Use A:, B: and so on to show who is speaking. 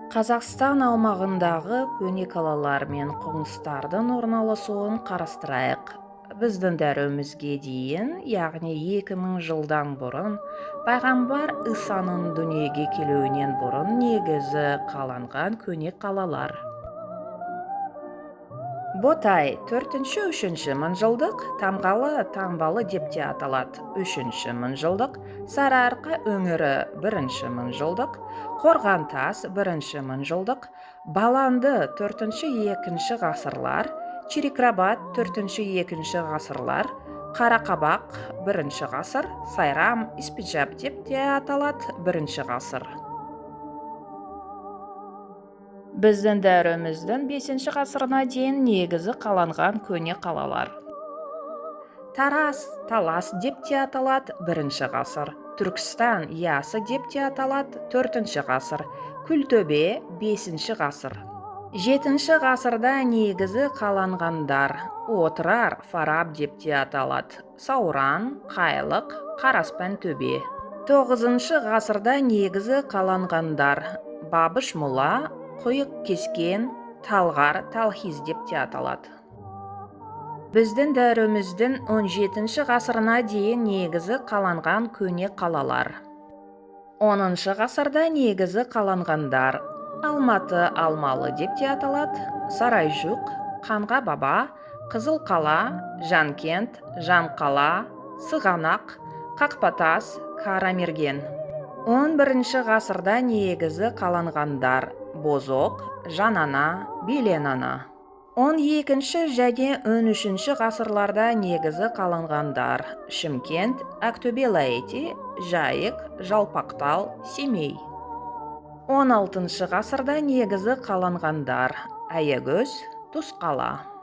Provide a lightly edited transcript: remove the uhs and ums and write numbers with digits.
A: Қазақстан аумағындағы көне қалалар мен қоныстардың орналасуын қарастырайық. Біздің дәуірімізге дейін, яғни 2000 жылдан бұрын, пайғамбар Исаның дүниеге келуінен бұрын негізі қаланған көне қалалар. Ботай 4-3 мыңжылдық, Тамғалы, Таңбалы деп те аталады, 3 мыңжылдық, Сарыарқа өңірі 1 мыңжылдық, Қорғантас 1 мыңжылдық, Баланды 4-2 ғасырлар, Чирик-Рабат 4-2 ғасырлар, Қарақабақ 1 ғасыр, Сайрам, Испиджаб деп те аталады, 1 ғасыр. Біздің дәуіріміздің 5 ғасырына дейін негізі қаланған көне қалалар. Тараз, Талас деп те аталады, 1 ғасыр. Түркістан, Ясы деп те аталады, 4 ғасыр. Күлтөбе 5 ғасыр. 7 ғасырда негізі қаланғандар. Отырар, Фараб деп те аталады. Сауран, Қайлық, Қараспан төбе. 9 ғасырда негізі қаланғандар. Бабыш мұла, Құйық кескен, Талғар, Талхиз деп те аталады. Біздің дәуіріміздің 17 ғасырына дейін негізі қаланған көне қалалар. 10 ғасырда негізі қаланғандар. Алматы, Алмалы деп те аталады, Сарайжуқ, Қанға баба, Қызыл қала, Жанкент, Жанқала, Сығанақ, Қақпатас, Карамерген. 11 ғасырда негізі қаланғандар. Бозоқ, Жанана, Беленана. 12 және 13 ғасырларда негізі қаланғандар. Шымкент, Ақтөбе Лаэти, Жайық, Жалпақтал, Семей. 16 ғасырда негізі қаланғандар. Аягөз, Тұзқала.